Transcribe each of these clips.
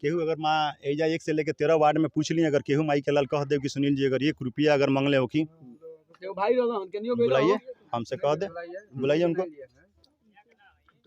केहू अगर माँ एजा 1 से लेके 13 वार्ड में पूछ ली, अगर केहू माई के लाल कह दे कि सुनील जी अगर 1 रुपया अगर मंगले हो की बुलाइए, हमसे कह दे, बुलाइए उनको,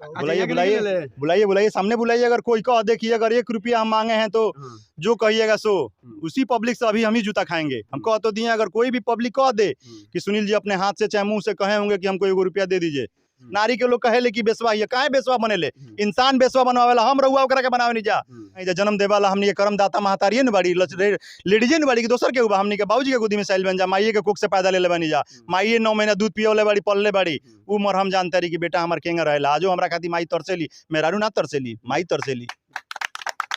बुलाइए बुलाइए बुलाइए बुलाइए, सामने बुलाइए। अगर कोई कह दे कि अगर 1 रुपया हम मांगे हैं तो जो कहिएगा सो उसी पब्लिक से अभी हम ही जूता खाएंगे। हम कह तो दिए, अगर कोई भी पब्लिक कह दे कि सुनील जी अपने हाथ से चाहे मुंह से कहे होंगे कि हमको 1 रुपया दे दीजिए। नारी के लोग कहे ले कि बेसवा हिय, काहे बेसवा बनेले? इंसान बेसवा बनावेला, हम रहुआ ओकरा के बनावे नहीं जा। जा जन्म देवाला हमनी के करमदाता महतारिये न बाड़ी, लेडीजे न बाड़ी कि दोसर के बा। हमनी के बाबूजी के गोदी में साइल बन जा, माइये के कोख से पैदा लेले बानी जा, माइये 9 महीना दूध पियौले बाड़ी, पलले बाड़ी। उ मर हम जानते रही कि बेटा हमार केंगा रहेला। आजो हमरा खातिर माई तरसेली, मेहरारू ना तरसेली, माई तरसेली।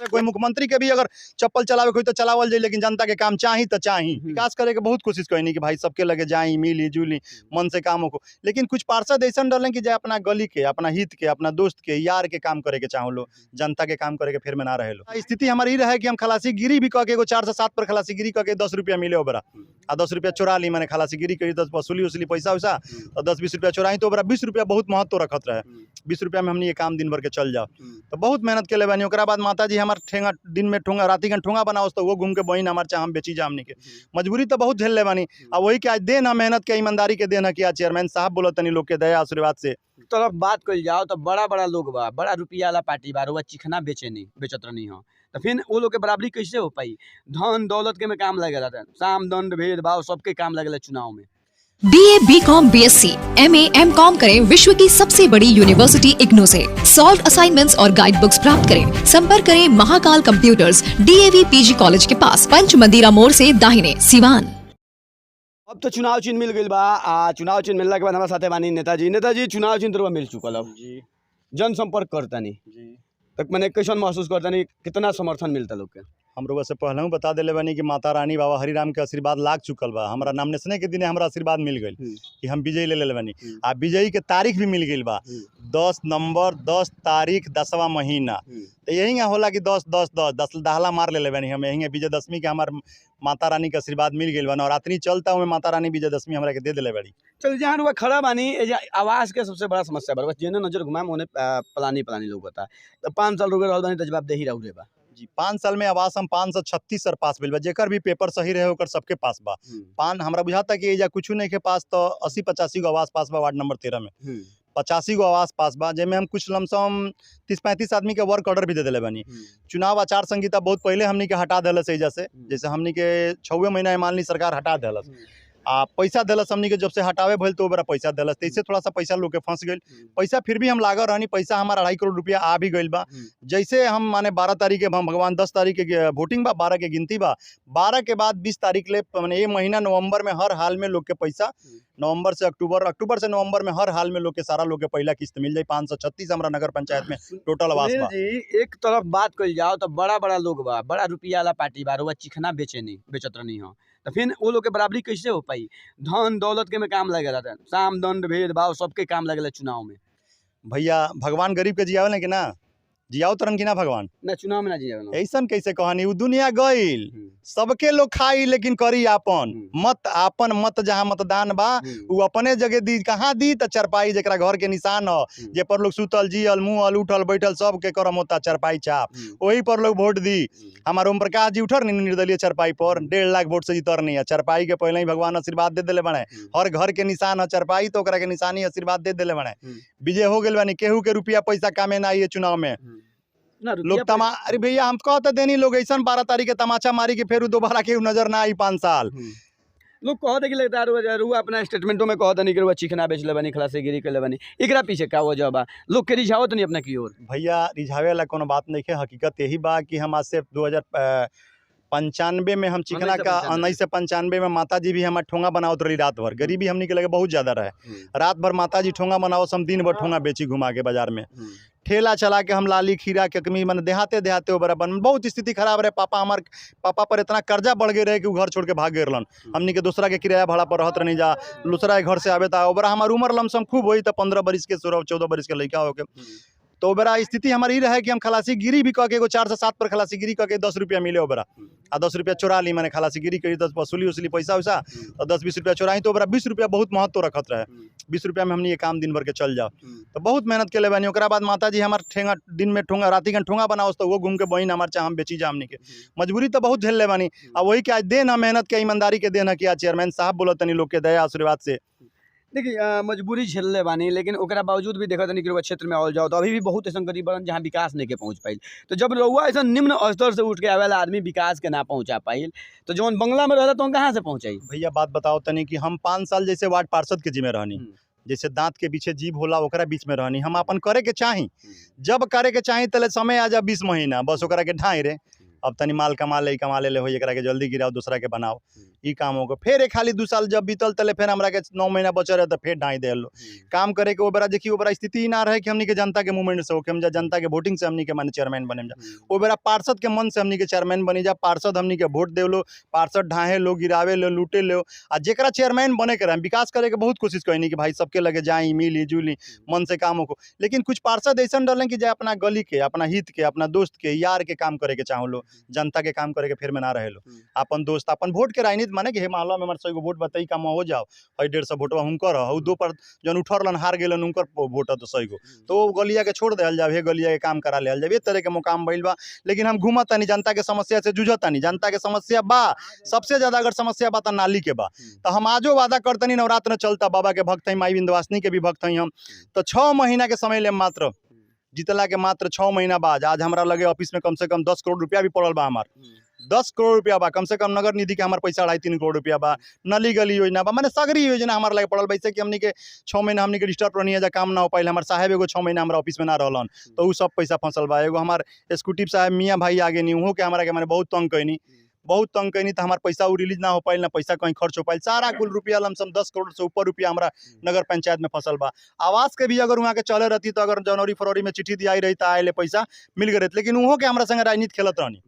कोई मुख्यमंत्री के भी अगर चप्पल चलावे कोई तो चलावल जाए, लेकिन जनता के काम चाही तो चाही। विकास करे के बहुत कोशिश करनी कि भाई सबके लगे जाई, मिली जुली, मन से काम हो। लेकिन कुछ पार्षद ऐसा डरलें कि जाए अपना गली के, अपना हित के, अपना दोस्त के, यार के काम करे के चाहो लो, जनता के काम करे के फिर में ना रहे लो। स्थिति हमारी रहे कि हम खलासी गिरी भी कह के एगो 4 से 7 पर खलासी गिरी कह के 10 रुपया मिले ओबरा, आ 10 रुपया चोरा ली, मैंने खलासी गिरी करी 10 वसूली उसली पैसा वैसा और 10-20 रुपया चोराई तो ओबरा 20 रुपया बहुत महत्व रखत रहे। 20 रुपया में हमने ये काम दिन भर के चल जाओ तो बहुत मेहनत के ले बानी। ओकरा बाद माता जी हमार ठेंगा दिन में ठोंगा, राती के ठोंगा बनाओ तो वो घूम के बहन हमार चाह हम बेची जा। हमनी के मजबूरी तो बहुत झेल ले बानी। आ वही के आज देन है, मेहनत के, ईमानदारी के देन है कि आज चेयरमैन साहब बोलत तनी लोग के दया आशीर्वाद से। तरफ बात कइल जाओ तो बड़ा बड़ा लोग बा, बड़ा रुपया वाला पार्टी बा, रुआ चिकना बेचे नहीं, बेचत नहीं हो तो फिर वो लोग के बराबरी कैसे हो पाई? धन दौलत के में काम लगेला, साम दंड भेदभाव सबके काम लगेला चुनाव में। BA, BCom, BSc, MA, MCom करें विश्व की सबसे बड़ी यूनिवर्सिटी इग्नू से। सॉल्व असाइनमेंट्स और गाइड बुक्स प्राप्त करें। संपर्क करें Mahakal computers, DAV PG college के पास, पंच मंदिरा मोड़ से दाहिने, सिवान। अब तो चुनाव चिन्ह मिल गई बा। आ चुनाव चिन्ह मिलने के बाद हमारे साथे बानी नेताजी। नेताजी, चुनाव चिन्ह तो मिल चुकल, अब जी जनसंपर्क करता नहीं जी तक मैंने कैसन महसूस करता नहीं, कितना समर्थन मिलता लोग के? हम रउआ से पहले बता दिले बानी कि माता रानी बाबा हरिराम के आशीर्वाद लाग चुकल बा। हमरा नामनेसने के दिने हमरा आशीर्वाद मिल गइल कि हम विजयी ले ले बानी। आ विजयी के तारीख भी मिल गइल बा, 10 नंबर 10 तारीख 10वां महीना। तो यही होला कि 10 10 10 10 दहला मार ले बानी हम। यही विजयदशमी के हमार माता रानी के आशीर्वाद मिल गइल बा। नवरात्रि चलता हमें माता रानी विजयदशमी हमरा के दे दिले बाड़ी। चल जहाँ रुआ खड़ा बानी, आवास के सबसे बड़ा समस्या बा, जेने नजर घुमाम ओने पलानी पलानी लोग बता। तो 5 साल रुके रहल बानी तो जवाब दे ही रहू रे बा। जी, 5 साल में आवास हम 536 सर पास भेल बा। जेकर भी पेपर सही रहे ओकर सबके पास बा। पान हमरा बुझाता कि एजा कुछ नहीं के पास तो 80-85 गो आवास पास बा। वार्ड नंबर 13 में 85 गो आवास पास बा, जेमे हम कुछ लमसम 30-35 आदमी के वर्क ऑर्डर भी दे दिले बानी। चुनाव आचार संहिता बहुत पहले हमनी के हटा दिलस एजा से, जैसे हमनी के 6वें महीना मान ली सरकार हटा दिलस। आ पैसा दिलस हमनी के, जब से हटावे भइल तो ओकरा पैसा दिलस, तो इससे थोड़ा सा पैसा लोग के फंस गइल। पैसा फिर भी हम लागल रहनी, पैसा हमार 2.5 करोड़ रुपया आ भी गइल बा। जैसे हम माने 12 तारीख के हम भगवान 10 तारीख के वोटिंग बा, 12 के गिनती बा, 12 के बाद 20 तारीख ले माने ये महीना नवंबर में हर हाल में लोग के पैसा, नवंबर से अक्टूबर, अक्टूबर से नवंबर में हर हाल में लोग के सारा लोग के पहला किस्त मिल जाए। 536 हमारा नगर पंचायत में टोटल आवास बा। जी, एक तरफ बात कइल जाओ तो बड़ा बड़ा लोग बा, बड़ा रुपया वाला पार्टी बा, रुआ चिकना बेचे नहीं, बेचत नहीं हो तो फिर वो लोग के बराबरी कैसे हो पाई? धन दौलत के में काम लगेला, साम दंड भेदभाव सबके काम लगेला चुनाव में। भैया भगवान गरीब के जियावे कि ना जियाओ तरन कि ना भगवान ना चुनाव में ना जियावे। ऐसन कैसे कहानी, उ दुनिया गइल सबके लोग खाई लेकिन करी आपन मत, आपन मत जहाँ मतदान बा उ अपने जगह दी। कहाँ दी त चरपाई, जेकरा घर के निशान हो, जे पर लोग सुतल जियल मुँहल उठल बैठल सब के करम होता चरपाई चाप, वही पर लोग वोट दी। हमार ओम प्रकाश जी उठर निर्दलीय चरपाई पर 1.5 लाख वोट से जीतर नहीं है। चरपाई के पहले ही भगवान आशीर्वाद दे दिले बने, हर घर के निशान है चरपाई तो ओकरा के निशानी आशीर्वाद दे दिले बने। विजय हो गेल बानी, केहू के रुपया पैसा कामे ना आई चुनाव में। लोग तमा अरे भैया हम कहते देनी लोग ऐसा 12 तारीख के तमाचा मारी के फिर दोबारा केहू नजर ना आई 5 साल। लोग कहते कि लगता है रुआ अपना स्टेटमेंटों में कहते नहीं कि रुआ चिकना बेच ले बनी, खलासीगिरी कर ले बनी, एकरा पीछे का वजह बा? लोग के रिझावत नहीं अपना की ओर। भैया रिझावे वाला कोनो बात नहीं है, हकीकत यही बा कि हम आज से 2095 में हम चिकना का 1995 में माता जी भी हमारे ठोंगा बनावत रही रात भर। गरीबी हमनी के लगे बहुत ज़्यादा रहे, रात भर माता जी ठोंगा बनाओ, हम दिन भर ठोंगा बेची घुमा के बाजार में, ठेला चला के हम लाली खीरा ककमी मन देहाते देहाते बराबर बहुत स्थिति खराब रहे। पापा हमार पापा पर इतना कर्जा बढ़ गए रहे कि घर छोड़ के भाग गए रहन। हमनी के दूसरा के किराया भाड़ा पर रहत रहनी जा, दूसरा के घर से आवे था ओबरा हमार उम्र लमसम खूब होई तो 15 बरिस के 16-14 बरिस के लड़का होके। तो ओबरा स्थिति हमारी ई रहे कि हम खलासी गिरी भी कह के एगो 4 से 7 पर खलासी गिरी कह के 10 रुपया मिले ओबरा आ 10 रुपया चोरा ली, मैंने खलासी गिरी करी 10 वसूली उसली पैसा वैसा तो 10-20 रुपया चोराई, तो ओबरा 20 रुपया बहुत महत्व रखत रहे। 20 रुपया में हमने ये काम दिन भर के चल जाओ। तो बहुत मेहनत के बानी। ओकरा बाद माता जी हमार ठेंगा दिन में ठोंगा, राती के ठोंगा बनाओ तो वो घूम के बहिन हमार चाह हम बेची जा। हमनी के मजबूरी तो बहुत झेल ले बानी। आ वही के आज देन है, मेहनत के, ईमानदारी के देन है कि आज चेयरमैन साहब बोलत तनी लोग के दया आशीर्वाद से। देखिए, मजबूरी झेलले बानी, लेकिन ओकरा बावजूद भी देखत तनी कि रउआ क्षेत्र में आवल जाओ तो अभी भी बहुत ऐसा गरीब बड़न जहाँ विकास नहीं के पहुँच पाइल। तो जब रउआ ऐसा निम्न स्तर से उठ के आवेला आदमी विकास के ना पहुँचा पाइल, तो जौन बंगला में रहता तो कहाँ से पहुँचाई? भैया, बात बताओ तनी कि हम 5 साल जैसे वार्ड पार्षद के जिम्मे रहनी, जैसे दांत के पीछे जीभ होला, ओकरा बीच में रहनी। हम अपन करे के चाही, जब करे के चाही तले समय आ जा 20 महीना, बस ओकरा के ढाई रे, अब तनी माल कमा ले, कमा ले ले हो, एकरा के जल्दी गिराओ, दूसरा के बनाओ, ई काम हो गयो। फिर एक खाली 2 साल जब बीतल तले फिर हमरा के 9 महीना बचल रहे तो फिर ढाई दे लो काम करे के। ओ बेरा देखी, ओ बेरा स्थिति ही ना रहे कि हमनी के जनता के मूवमेंट से हो कि हम जा जनता के वोटिंग से हमनी के माने चेयरमैन बने जा। ओ बेरा पार्षद के मन से हमनी के चेयरमैन बनी जा। पार्षद हमनी के वोट दे लो, पार्षद ढाहे लो, गिरावे लो, लूटे लो। आ जेकरा चेयरमैन बने के रहे, हम विकास करे के बहुत कोशिश कैनी कि भाई सबके लगे जाई, मिली जुली, मन से काम हो। लेकिन कुछ पार्षद ऐसा डरलन कि जे अपना गली के, अपना हित के, अपना दोस्त के, यार के काम करे के चाहो लो, जनता के काम करे के फिर में ना रहे लो। अपन दोस्त, अपन वोट के राजनीति, माने कि हे मोहल्ला में हमार 100 गो वोट बताई काम हो जाओ, हई 150 वोटवा हुनकर हौ, दो पर जौन उठरलन हार गेलन उनकर वोट है तो 100 गो तो वो गलिया के छोड़ देहल जाओ, हे गलिया के काम करा लेहल जाओ। ये तरह के मुकाम भइल बा। लेकिन हम घूमत तानी, जनता के समस्या से जूझत तानी। जनता के समस्या बा, सबसे ज्यादा अगर समस्या बा त नाली के बा। तो हम आजो वादा करतनी, नवरात्र चलता, बाबा के भक्त हई, माई विंध्यवासिनी के भी भक्त हई हम, तो 6 महीना के समय लेम मात्र। जीतला के मात्र 6 महीना बाद आज हमरा लगे ऑफिस में कम से कम 10 करोड़ रुपया भी पड़ल बा। हमार 10 करोड़ रुपया बा कम से कम, नगर निधि के हमार पैसा 2.5-3 करोड़ रुपया बा, नली गली योजना बा, माने सगरी योजना हमार लगे पड़ल बा। ऐसे कि हमनी के 6 महीना हमनी के डिस्टर्ब रहनी है, जा काम ना हो पाइल। हमार साहेब एगो 6 महीना हमारा ऑफिस में ना रहलन तो उ सब पैसा फंसल बा। एगो हमार एग्जीक्यूटिव साहब मियाँ भाई आगे नी, उहो के हमारा के माने बहुत तंग कैनी, बहुत तंग कैनी, तो हमार पैसा उ रिलीज ना हो पाइल, ना पैसा कहीं खर्च हो पाइल। सारा कुल रुपया लमसम 10 करोड़ से ऊपर रुपया हमारा नगर पंचायत में फसल बा। आवास के भी अगर वहाँ के चले रहती तो अगर जनवरी फरवरी में चिट्ठी दियाई रही तो आए पैसा मिल गए रहते। लेकिन उहो के हमारा संगे राजनीति खेलत रहनी।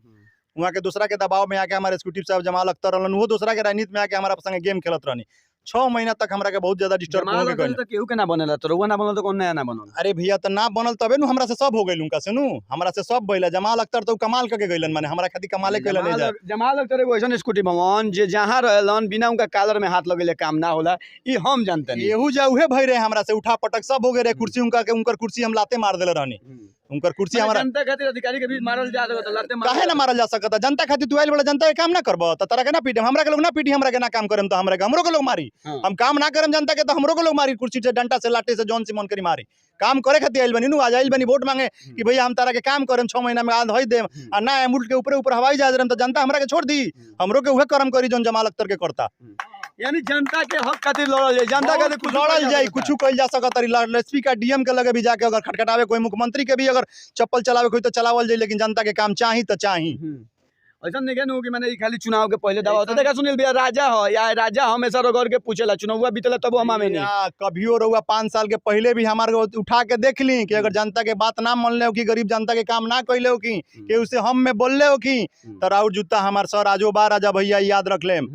वहाँ के दूसरा के दबाव में आके हमारे एग्जीक्यूटिव साहब जमाल अख्तर रहलन, उहो दूसरा के राजनीति में आके हमारा संगे गेम खेलत रहनी। 6 महीना तक हमरा के बहुत ज्यादा डिस्टर्ब जमाल हो अख्तर गए। तो केहू के ना बनेला, तो रउआ ना बनल तो कौन नया ना बनल? अरे भैया, तो ना बनल तबे नु हमरा से सब हो गइल, उनका से नु हमरा से सब भइल। जमाल अख्तर तो कमाल करके गइलन, माने हमरा खातिर कमाले कइलन। जमाल जा जमाल अख्तर एगो ऐसन स्कूटी भवन जे जहाँ रहलन बिना उनका कालर में हाथ लगेले काम ना होला, ई हम जानते नहीं। एहू जा उहे भई रहे, हमरा से उठा पटक सब हो गए रहे। कुर्सी उनका के, उनकर कुर्सी हम लाते मार देले रहनी, उनकर कुर्सी हमारा। जनता खातिर अधिकारी के भी मारल जा सकता, लाते मारल? काहे ना मारल जा सकता? जनता खातिर तू आइल बड़ा, जनता के काम ना करब त तारा के ना पीटे? हमरा के लोग ना पीटी? हमरा के ना काम करम तो हमरा के, हमरो के लोग मारी। हम काम ना करम जनता के तो हमरो के लोग मारी, कुर्सी से, डंडा से, लाठी से, जौन से मन करी मारी। काम करे खातिर आइल बनी नु। आज आइल बनी वोट मांगे कि भैया हम तारा के काम करम, 6 महीना में आध होई देम। आ ना हम उठ के ऊपर ऊपर हवाई जहाज रहम तो जनता हमरा के छोड़ दी? हमरो के उहे कर्म करी जौन जमाल अख्तर के करता। यानी जनता के हक खातिर लड़ल जाए, जनता खातिर कुछ लड़ल जाए, कुछ कइल जा सकत। एसपी का डीएम के लगे भी जाके अगर खटखटावे कोई, मुख्यमंत्री के भी अगर चप्पल चलावे कोई तो चलावल जाए, लेकिन जनता के काम चाही तो चाही। ऐसा नहीं नु कि मैंने ई खाली चुनाव के पहले दावा होता। देखा सुनील भैया, राजा हो या राजा हमेशा रगड़ के पूछेला, चुनाव बीतेला तब हम आवे नहीं। या, कभियो रहुआ 5 साल के पहले भी हमारे को उठा के देख ली कि अगर जनता के बात ना मनले हो कि गरीब जनता के काम ना कैले हो कि उसे हम में बोलले हो कि तो राउर जूता हमार सर आजो बा राजा भैया, याद रख लेम।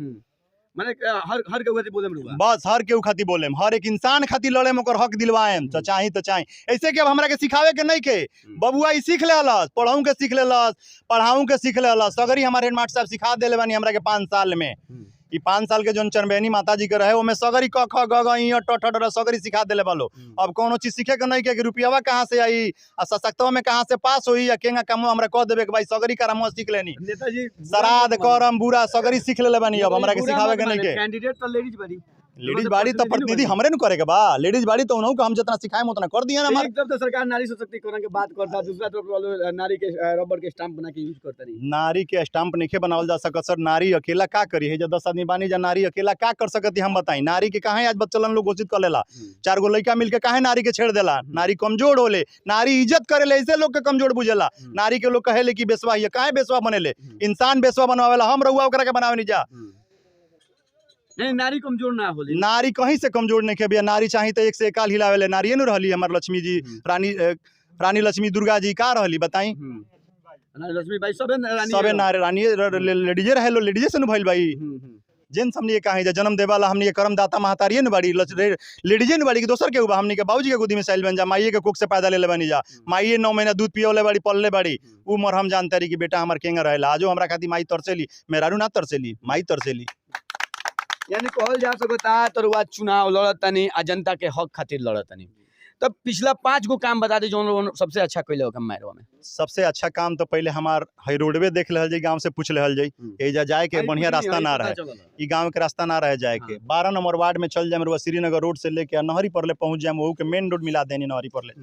माने हर हर के खातिर बोले में रुआ। बस हर केहू खातिर बोलेम, हर एक इंसान खातिर लड़ेम, ओकर हक दिलवाएम तो चाही तो चाही। ऐसे कि अब हमरा के सिखावे के नहीं के, बबुआ ई सीख लेलस, पढ़ाऊँ के सीख लेलस, पढ़ाऊँ के सीख लेलस। सगरी हमारे हेडमास्टर साहब सिखा देले बानी हमरा के 5 साल में। ई 5 साल के जोन चरबेनी माता जी के रहे, ओमे सगरी क ख ग ग इ ट ठ ड सगरी सिखा देले बालो। अब कोनो चीज सीखे के नहीं के कि रुपयावा कहाँ से आई आ सशक्तवा में कहाँ से पास होई या केंगा कामवा हमरा कह देबे के भाई सगरी करमवा सीख लेनी। नेताजी, श्राद्ध करम बुरा सगरी सीख लेले बानी, अब हमरा के सिखावे के नहीं के। कैंडिडेट तो लेडीज बड़ी। लेडीज बाड़ी तो प्रतिनिधि हमरे न करे के बा। लेडीज बाड़ी तो उनहु के हम जितना सिखाएम उतना कर दिया ना हमार। एक तरफ तो सरकार नारी सशक्तिकरण के बात करता, दूसरा तरफ वालों नारी के रबर के स्टाम्प बना के यूज करता नहीं। नारी के स्टाम्प नहीं बनावल जा सकत सर। नारी अकेला का करी है? जब 10 आदमी बानी जा, नारी अकेला का कर सकती, हम बताई? नारी के काहे आज बच्चलन लोग घोषित कर लेला? चार गो लड़का मिलके काहे नारी के छेड़ देला? नारी कमजोर होले, नारी इज्जत करेले, ऐसे लोग के कमजोर बुझेला। नारी के लोग कहेले कि बेसवा हिय। काहे बेसवा बनेले? इंसान बेसवा बनवावेला, हम रहुआ ओकरा के बनावे नहीं जा। नहीं, नारी कमजोर ना होली। नारी कहीं से कमजोर नहीं के भैया। नारी चाही तो एक से एकाल हिलावेले। नारिये नु रहली हमार लक्ष्मी जी, रानी रानी लक्ष्मी, दुर्गा जी का रहली, बताई? रानी लक्ष्मी बाई सबे रानी। सबे नारी रानी लेडीजे रहे लो, लेडीजे से नु भइल भाई। जेंट्स हमनी के कहाँ जा, जन्म देवाला हमनी के करमदाता महतारिये न बाड़ी, लेडीजे न बाड़ी कि दोसर के बा। हमनी के बाबूजी के गोदी में साइल बन जा, माइये के कोख से पैदा लेले बनी जा, माइये 9 महीना दूध पियौले बाड़ी, पलले बाड़ी, उ मर हम जानते रही कि बेटा हमार केंगा रहेला। आजो हमरा खातिर माई तरसेली, मेहरारू ना तरसेली, माई तरसेली। यानी कहल जा सकता तरुआ चुनाव लड़तनी आ जनता के हक खातिर लड़तनी। तब पिछला 5 गो काम बता दे जो सबसे अच्छा कैले हो मैरवा में। सबसे अच्छा काम तो पहले हमार हई रोडवे देख लेहल जाई, गांव से पूछ लेहल जाई, एजा जाए के बढ़िया रास्ता ना रहे, ई गांव के रास्ता ना रहे जाए के। 12 नंबर वार्ड में चल जाए, श्रीनगर रोड से लेके नहरी पर ले पहुंच जाए, वहू के मेन रोड मिला देनी नहरी पर ले।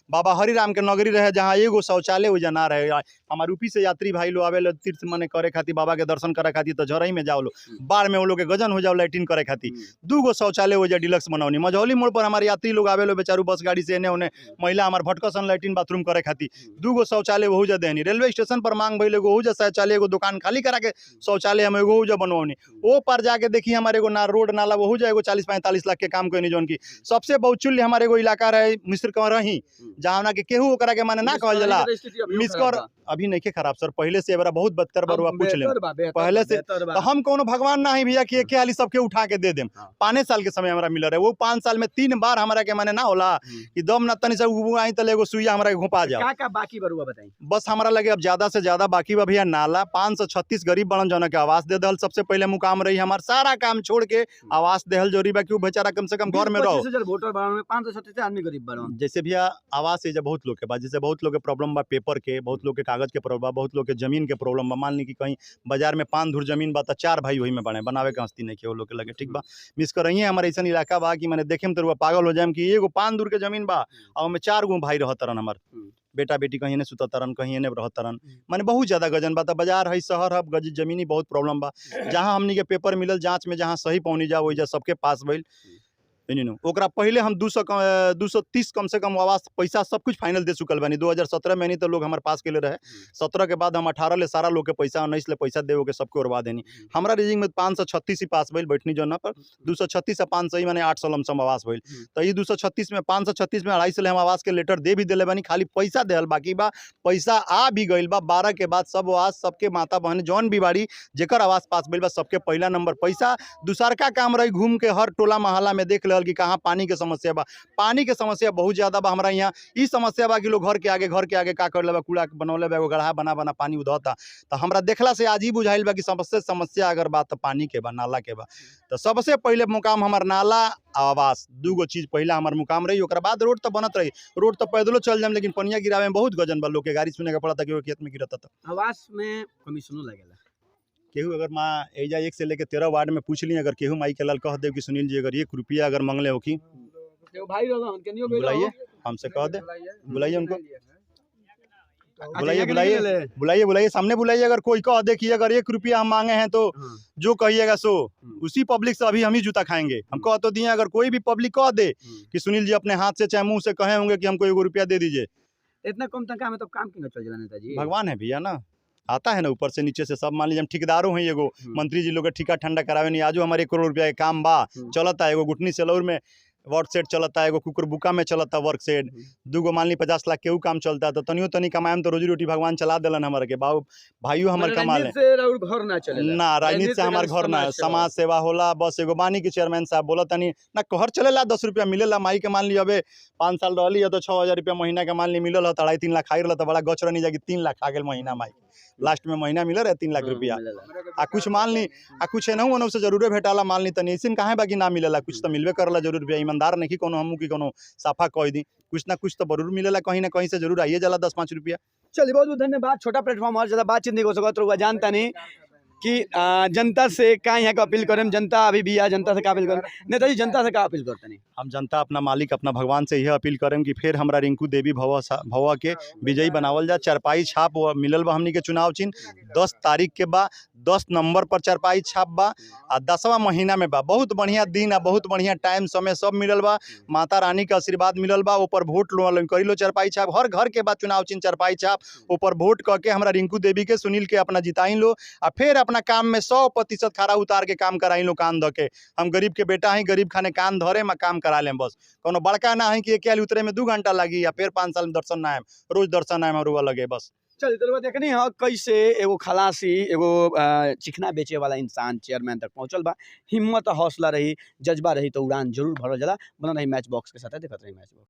बाबा हरिराम के नगरी रहे जहाँ एगो शौचालय ओइजा ना रहे। हमार यूपी से यात्री भाई लोग आवेला तीर्थ मने करे खातिर, बाबा के दर्शन करे खातिर, तो झरई में जाओ लो, बाढ़ में वो लोग के गजन हो जाओ लैट्रिन करे खातिर। 2 गो शौचालय ओइजा डिलक्स बनौनी। मझौली मोड़ पर हमारे यात्री लोग आवेलो बेचारू बस गाड़ी से एने ओने, महिला हमार भटकसन लैट्रिन बाथरूम करे खातिर, 2 गो शौचालय वहू जा देनी। रेलवे स्टेशन पर मांग भइल एगो जा शौचालय, एगो दुकान खाली करा के शौचालय हम एगो जा बनवनी। ओ पर जाके देखी हमारे एगो ना रोड नाला वहू जा एगो 40-45 लाख के काम कइनी। जौन की सबसे बहुचुल्य हमारे एगो इलाका रहे मिश्र रही, जहाँ ना के केहू ओकरा के माने ना कहल जाला मिसकर। अभी नहीं के खराब सर, पहले से एबरा बहुत बदतर बरुआ पूछ ले पहले से। तो हम कोनो भगवान ना ही भैया कि एके हाली सबके उठा के they them. 5 साल के समय हमरा मिल रहे, वो 5 साल में 3 बार हमरा के माने ना होला कि दम ना तनी से उबू आई तले एगो सुइया हमरा के घोपा जाओ। का का बाकी बरुआ बताई? बस हमरा लगे अब ज्यादा से ज्यादा बाकी बा भैया नाला। 536 गरीब बड़न जना के आवास दे दल सबसे पहले मुकाम रही हमार, सारा काम छोड़ के आवास देहल जरूरी बा कि उ बेचारा कम से कम घर में रहो। 25,000 वोटर बड़न में 536 आदमी गरीब बड़न। जैसे भैया आवास एजा बहुत लोग के बा, जैसे बहुत लोग के प्रॉब्लम बा पेपर के, बहुत लोग के कागज के प्रॉब्लम बा, बहुत लोग के जमीन के प्रॉब्लम बा। मान ली कि कहीं बाजार में 5 धुर जमीन बा त 4 भाई वही में बने, बनावे के हस्ती नहीं के वो लोग के लगे। ठीक बा, मिस करइए हमारे ऐसा इलाका बा कि मैंने देखे तो पागल हो जाए कि एगो 5 धुर के जमीन बा और ओमे 4 गो भाई रहत रन, हमार बेटा बेटी कहीं ने सुतत रन, कहीं ने रहत रन, माने बहुत ज्यादा गजन बा। त बाजार है, शहर है, गज जमीनी बहुत प्रॉब्लम बा। जहाँ हमनी के पेपर मिलल जांच में जहाँ सही पौनी जा वही जा सबके पास भइल। ओकरा पहले हम 230 कम से कम आवास पैसा सब कुछ फाइनल दे चुकल बानी। 2017 में नहीं तो लोग हमारे पास के ले रहे, 17 के बाद हम 18 ले सारा लोग के पैसा, 19 ले पैसा दे के सबके उड़वा देनी। हमारा रीजिंग में 536 ही पास भइल बैठनी जो पर 236 से 500 माने 800 लमसम आवास भइल। तो ये 236 में 536 में 250 ले हम आवास के लेटर दे भी दिले बानी, खाली पैसा देहल बाकी बा। पैसा आ भी गइल बा। 12 के बाद सब आवास सबके माता बहन जौन भी बाड़ी जेकर आवास पास भइल बा सबके पहला नंबर पैसा। दूसरका काम रही घूम के हर टोला मोहल्ला में देख लेहल कि कहाँ पानी के समस्या बा। पानी के समस्या बहुत ज्यादा बा हमरा यहाँ। ई समस्या बा कि लोग घर के आगे का कर लेबा, कूड़ा बनौले बा, एगो गड्ढा बना बना पानी उधता। तो हमरा देखला से आज ही बुझाइल बा कि सबसे समस्या अगर बा तो पानी के बा, नाला के बा। तो सबसे पहले मुकाम हमार नाला आवास, 2 गो चीज पहला हमार मुकाम रही। ओकरा बाद रोड तो बनत रही, रोड तो पैदलो चल जाम, लेकिन पनिया गिरावे में बहुत गजन बा, लोग के गाड़ी सुने के पड़ता कि खेत में गिरता। आवास में कमीशनो लगेला केहू अगर माँ एजा 1 से लेके 13 वार्ड में पूछ ली, अगर केहू माई के लाल कह दे कि सुनील जी अगर 1 रुपया अगर मंगले हो कि बुलाइए, हमसे कह दे, बुलाइए उनको, बुलाइए बुलाइए बुलाइए बुलाइए सामने बुलाइए। अगर कोई कह दे कि अगर 1 रुपया हम मांगे हैं तो जो कहिएगा सो, उसी पब्लिक से अभी हम ही जूता खाएंगे। हम कह तो दिए, अगर कोई भी पब्लिक कह दे कि सुनील जी अपने हाथ से चाहे मुँह से कहे होंगे कि हमको 1 रुपया दे दीजिए, इतना कम तनख्वाह में तो काम क्यों चल जाला नेताजी? भगवान है भैया ना, आता है ना ऊपर से नीचे से सब। मान लीजिए हम ठेकेदारों हैं, एगो मंत्री जी लोग के ठिका ठंडा करावे नहीं, आजो हमारे 1 करोड़ रुपया के काम बा चलता है। एगो गुटनी सेलौर में वर्क सेट चलता है, एगो कुकुरबुका में चलता वर्क सेट, 2 गो मान ली 50 लाख के काम चलता है। तो तनियो तनी कमाएम तो रोजी रोटी भगवान चला दिलन हमारे के, बाबू भाइयों हमारे कमा ले घर ना चले ना, राजनीति से हमारे घर ना, समाज सेवा होला बस। एगो बानी के चेयरमैन साहब बोला तनी ना घर चलेला, 10 रुपया मिलेला माई के। मान ली अबे 5 साल रही है तो 6000 रुपया महीना के मान ली मिलल है, 2.5-3 लाख खाई रहा तो बड़ा गच रहनी जाकि 3 लाख आ गेल महीना माई, लास्ट में महीना मिल रहा 3 लाख रुपया। आ कुछ मान ली आ कुछ एनहु ओनहु से जरूरे भेटाला मान ली तनी, ऐसे काहे बाकी ना मिलेला, कुछ तो मिलबे करला जरूर रुपया। ईमानदार नहीं कोनो हमू की कोनो साफा कह दी, कुछ ना कुछ तो जरूर मिलेला, कहीं ना कहीं से जरूर आइए जाला 10-5 रुपया। चलिए बहुत बहुत धन्यवाद। छोटा प्लेटफॉर्म और ज़्यादा बातचीत नहीं हो सकत, तो जानता नहीं कि जनता से का यहाँ का अपील करें, जनता अभी भी है, जनता से का अपील करें नेताजी, जनता से का अपील करते नहीं? हम जनता अपना मालिक अपना भगवान से यह अपील करें कि फिर हमरा रिंकू देवी भवा के विजयी बनावल जा। चारपाई छाप मिलल बा हमनी के चुनाव चिन्ह 10 तारीख के बा, 10 नंबर पर चारपाई छाप बा आ 10वां महीना में बा। बहुत बढ़िया दिन आ बहुत बढ़िया टाइम समय सब मिलल बा, माता रानी के आशीर्वाद मिलल बा। ऊपर वोट लो करी लो चारपाई छाप, हर घर के बाद चुनाव चिन्ह चारपाई छाप, ऊपर वोट कह के हमरा रिंकू देवी के सुनील के अपना जिताई लो आ फिर अपना काम में 100% खरा उतार के काम कराई लो कान धके। हम गरीब के बेटा हैं, गरीब खाने कान धरे में काम करा लें बस, कोनो बड़का ना है कि एक उतरे में 2 घंटा लगी या फिर 5 साल में दर्शन ना आए, रोज दर्शन आए और लगे बस। चल तो देखनी ह कैसे एगो खलासी, एगो चिकना बेचे वाला इंसान चेयरमैन तक पहुंचल बा। हिम्मत हौसला रही, जज्बा रही तो उड़ान जरूर भरल जाला। बनल रही मैच बॉक्स के साथ, देखत रही मैच बॉक्स।